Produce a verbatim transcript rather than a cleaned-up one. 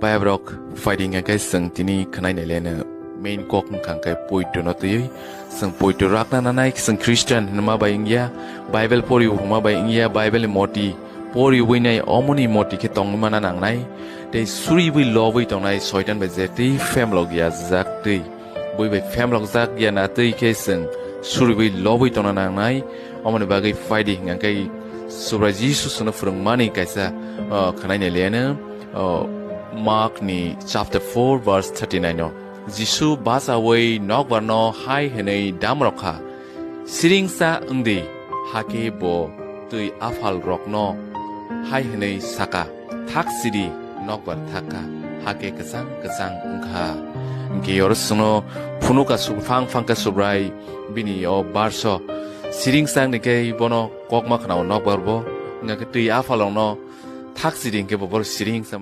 Bayabrok, phaidi hingkha khe chwng tini khwnai nai leno main kok wngkha hwnkhe poito no twiwi. Chwng poito rakna nanai, chwng Christian hinma bai wngya, Bible pori huma bai wngya, Bible ni moti pori winai omoni moti khe tongwi mana nangnai. Tei suriwi lobwi tongnai Soitan bai je twi femlok ya jak twi. Bui bai femlok jak ya na twi khe chwng suriwi lobwi tongna nangnai. Omoni bagwi phaidi hingkha khe Subrai Jisu chwngno phwrwngmani kaisa, o, khwnai nai leno, o, Mark ni chapter four verse thirty-nine o. Jisu bachawi nokbar no hai hwnwi damrok kha, "Siringsa wngdi," hakhe bo twi aphal rokno hai hwnwi saka, "Thak sidi, nokbar thak kha, hakhe kwchang kwchang wngkha." Hingkhe oro chwngno phunuka su-, phang phang khe Subrai bini o barso siringsa wngni khe bono kokma khwnao nokbar bo, hingkhe twi aphal rokno thak sidi hingkhe bo boro siringsa